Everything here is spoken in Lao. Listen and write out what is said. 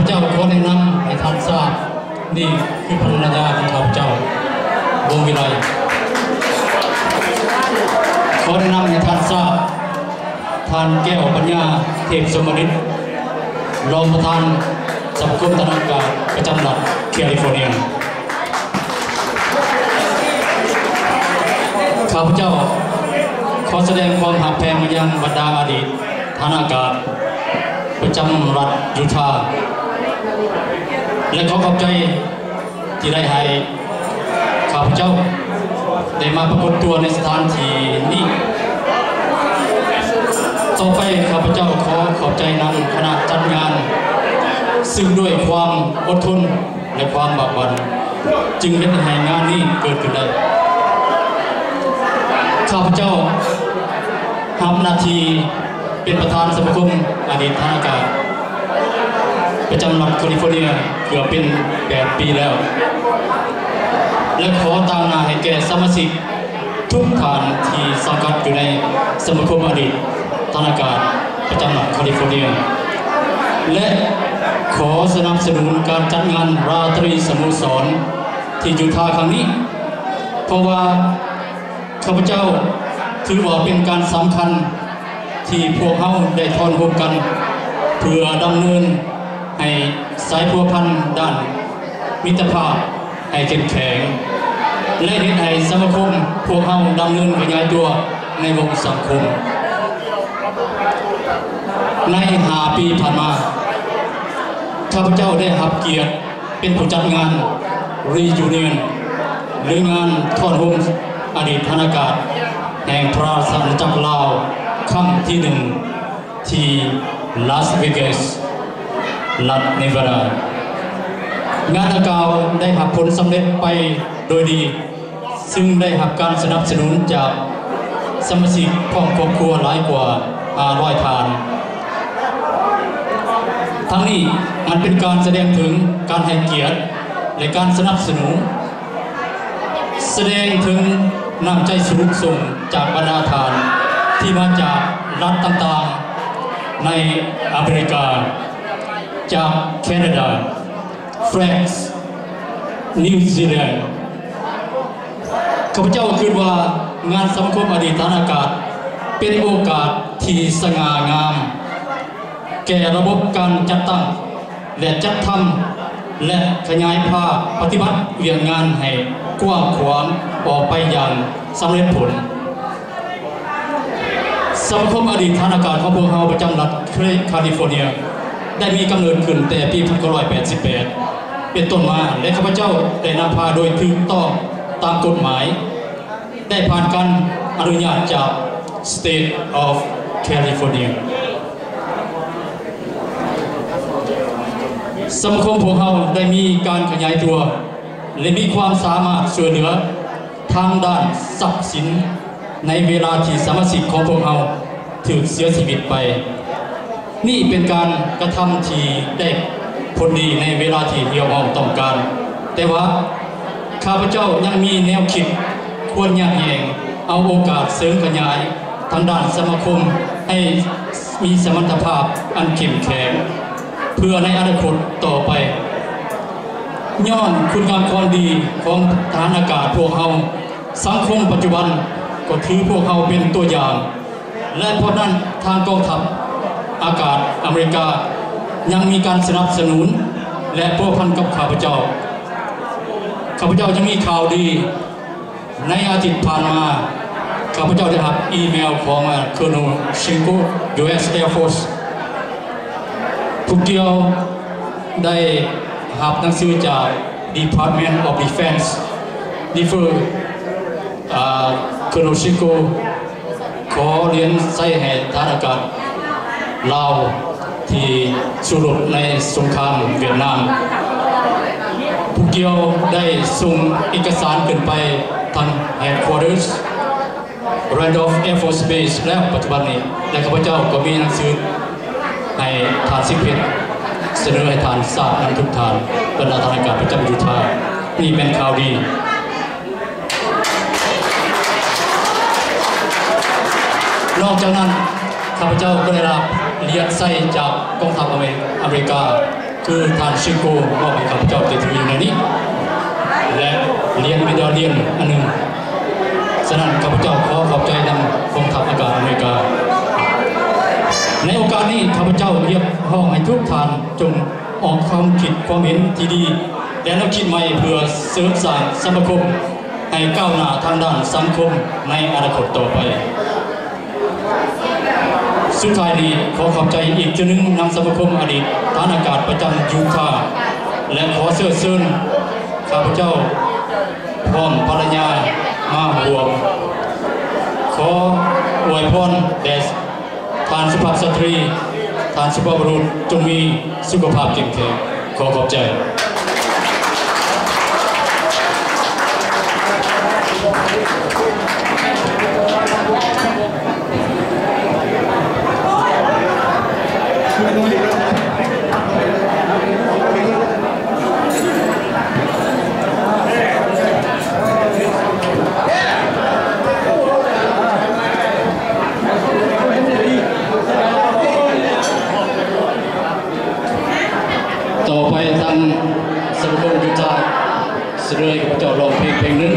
ເຈົ້າຂໍແນະນຳໃຫ້ທ່ານຊາບ, ນີ້ຄືພັນລະຍາຂອງຂ້າພະເຈົ້າ ວົງວິໄລ. ຂໍແນະນຳໃຫ້ທ່ານຊາບ, ທ່ານ ແກ້ວປັນຍາ ເທບສົມມະນິດ ຮອງປະທານສະມາຄົມທະນາການປະຈຳລັດແຄລິຟໍເນຍ. ຂ້າພະເຈົ້າຂໍສະແດງຄວາມຮັກແພງມາຍັງບັນດາອະດີດທະນາການປະຈຳລັດຢູທາ ແລະ ຂໍຂອບໃຈ ທີ່ໄດ້ໃຫ້ຂ້າພະເຈົ້າໄດ້ມາປາກົດຕົວໃນສະຖານທີ່ນີ້. ຕໍ່ໄປຂ້າພະເຈົ້າຂໍຂອບໃຈນຳຄະນະຈັດງານ ຊຶ່ງດ້ວຍຄວາມອົດທົນ ແລະ ຄວາມບາກບັ່ນ ຈຶ່ງເຮັດໃຫ້ງານນີ້ເກີດຂຶ້ນໄດ້. ຂ້າພະເຈົ້າຮັບໜ້າທີ່ ເປັນປະທານສະມາຄົມອະດີດທະນາການປະຈຳລັດແຄລິຟໍເນຍເກືອບເປັນແປດປີແລ້ວ ແລະ ຂໍຕາງໜ້າໃຫ້ແກ່ສະມາຊິກທຸກທ່ານທີ່ສັງກັດຢູ່ໃນສະມາຄົມອະດີດທະນາການປະຈຳລັດແຄລິຟໍເນຍ ແລະ ຂໍສະໜັບສະໜູນການຈັດງານລາຕຣີສະໂມສອນທີ່ຢູທາຄັ້ງນີ້ ເພາະວ່າ ຂ້າພະເຈົ້າຖືວ່າເປັນການສຳຄັນທີ່ພວກເຮົາໄດ້ທ້ອນໂຮມກັນ ເພື່ອດຳເນີນໃຫ້ສາຍພົວພັນດ້ານມິດຕະພາບໃຫ້ເຂັ້ມແຂງ ແລະ ເຮັດໃຫ້ສະມາຄົມພວກເຮົາດຳເນີນຂະຫຍາຍຕົວໃນວົງສັງຄົມ. ໃນຫ້າປີຜ່ານມາ ຂ້າພະເຈົ້າໄດ້ຮັບກຽດ ເປັນຜູ້ຈັດງານຣີຢູນຽນ ຫຼື ງານທ້ອນໂຮມອະດີດທະນາການແຫ່ງພະລາຊະອານາຈັກລາວຄັ້ງທີໜຶ່ງ ທີ່ລາສເວກັສ ລັດເນວາດາ. ງານດັ່ງກ່າວໄດ້ຮັບຜົນສຳເລັດໄປໂດຍດີ ຊຶ່ງໄດ້ຮັບການສະໜັບສະໜູນຈາກສະມາຊິກພ້ອມຄອບຄົວຫຼາຍກວ່າຫ້າຮ້ອຍທ່ານ. ທັງນີ້ມັນເປັນການສະແດງເຖິງການໃຫ້ກຽດ ແລະ ການສະໜັບສະໜູນ, ສະແດງເຖິງນ້ຳໃຈສູງສົ່ງຈາກບັນດາທ່ານທີ່ມາຈາກລັດຕ່າງໆໃນອາເມລິກາ, ຈາກແຄນາດາ, ຝຣັ່ງ, ນິວຊີແລນ. ຂ້າພະເຈົ້າຄິດວ່າງານສະມາຄົມອະດີດທະນາການເປັນໂອກາດທີ່ສະຫງ່າງາມແກ່ລະບົບການຈັດຕັ້ງ ແລະ ຈັດທຳ ແລະ ຂະຫຍາຍພາກປະຕິບັດວຽກງານໃຫ້ກວ້າງຂວາງອອກໄປຢ່າງສຳເລັດຜົນ. ສະມາຄົມອະດີດທະນາການຂອງພວກເຮົາປະຈຳລັດແຄລິຟໍເນຍ ໄດ້ມີກຳເນີດຂຶ້ນແຕ່ປີພັນເກົ້າຮ້ອຍແປດສິບແປດເປັນຕົ້ນມາ ແລະ ຂ້າພະເຈົ້າໄດ້ນຳພາໂດຍຖືກຕ້ອງຕາມກົດໝາຍ ໄດ້ຜ່ານການອະນຸຍາດຈາກ State of California. ສະມາຄົມພວກເຮົາໄດ້ມີການຂະຫຍາຍຕົວ ແລະ ມີຄວາມສາມາດຊ່ວຍເຫຼືອ ທາງດ້ານຊັບສິນໃນເວລາທີ່ສະມາຊິກຂອງພວກເຮົາຖືກເສຍຊີວິດໄປ. ນີ້ເປັນການກະທຳທີ່ໄດ້ຜົນດີໃນເວລາທີ່ຮຽກຮ້ອງຕ້ອງການ, ແຕ່ວ່າຂ້າພະເຈົ້າຍັງມີແນວຄິດຄວນຍະແຍງເອົາໂອກາດເສີມຂະຫຍາຍທາງດ້ານສະມາຄົມໃຫ້ມີສະມັນຕະພາບອັນເຂັ້ມແຂງ ເພື່ອໃນອະນາຄົດຕໍ່ໄປ. ຍ້ອນຄຸນງາມຄວາມດີຂອງທະຫານອາກາດພວກເຮົາ, ສັງຄົມປັດຈຸບັນກໍຖືພວກເຮົາເປັນຕົວຢ່າງ ແລະ ເພາະນັ້ນທາງກອງທັບອາກາດອາເມລິກາຍັງມີການສະໜັບສະໜູນ ແລະ ພົວພັນກັບຂ້າພະເຈົ້າ. ຂ້າພະເຈົ້າຍັງມີຂ່າວດີ. ໃນອາທິດຜ່ານມາ, ຂ້າພະເຈົ້າໄດ້ຮັບອີເມວຂອງ ເອີ Colonel Shimko, U S Air Force. ຜູ້ກ່ຽວໄດ້ຮັບໜັງສືຈາກ Department of Defense, refer, ເອີ Colonel Shimko ຂໍລຽນໄຊໃຫ້ທະຫານອາກາດລາວທີ່ສູ້ລົບໃນສົງຄາມຫວຽດນາມ. ຜູ້ກ່ຽວໄດ້ສົ່ງເອກະສານຂຶ້ນໄປທາງ Headquarters Randolph Air Force Base ແລ້ວປັດຈຸບັນນີ້ ແລະ ຂ້າພະເຈົ້າກໍມີໜັງສືໃຫ້ທ່ານ ສິບເອັດ ສະເໜີໃຫ້ທ່ານຊາບນຳທຸກທ່ານ ບັນດາທະຫານອາກາດປະຈຳຢູທາ. ນີ້ແມ່ນຂ່າວດີ. ນອກຈາກນັ້ນ ຂ້າພະເຈົ້າກໍໄດ້ຮັບລຽນໄຊຈາກກອງທັບອາເມ ອາເມລິກາ ຄືທ່ານຊິໂກມອບໃຫ້ຂ້າພະເຈົ້າໄດ້ຖືຢູ່ໃນນີ້ ແລະ ຫຼຽນເມດາລຽນອັນໜຶ່ງ. ສະນັ້ນ ຂ້າພະເຈົ້າຂໍຂອບໃຈນຳກອງທັບອາກາດອາເມລິກາ. ໃນໂອກາດນີ້ ຂ້າພະເຈົ້າຮຽກຮ້ອງໃຫ້ທຸກທ່ານຈົ່ງອອກຄວາມຄິດຄວາມເຫັນທີ່ດີ ແລະ ແນວຄິດໃໝ່ ເພື່ອເສີມສ້າງສະມາຄົມໃຫ້ກ້າວໜ້າທາງດ້ານສັງຄົມໃນອະນາຄົດຕໍ່ໄປ. ສຸດທ້າຍນີ້ ຂໍຂອບໃຈອີກເທື່ອໜຶ່ງນຳສະມາຄົມອະດີດທະຫານອາກາດປະຈຳຢູທາ ແລະ ຂໍເຊີນເຊີນຂ້າພະເຈົ້າ ພ້ອມພັນລະຍາມາຮ່ວມ. ຂໍອວຍພອນແດ່ທ່ານສຸພາບສະຕຣີ, ທ່ານສຸພາບບຸລຸດ ຈົ່ງມີສຸຂະພາບເຂັ້ມແຂງ. ຂໍຂອບໃຈ. ຕໍ່ໄປທາງສະມາຄົມຢູທາ ສະເໜີໃຫ້ຂ້າພະເຈົ້າຮ້ອງເພງເພງໜຶ່ງ.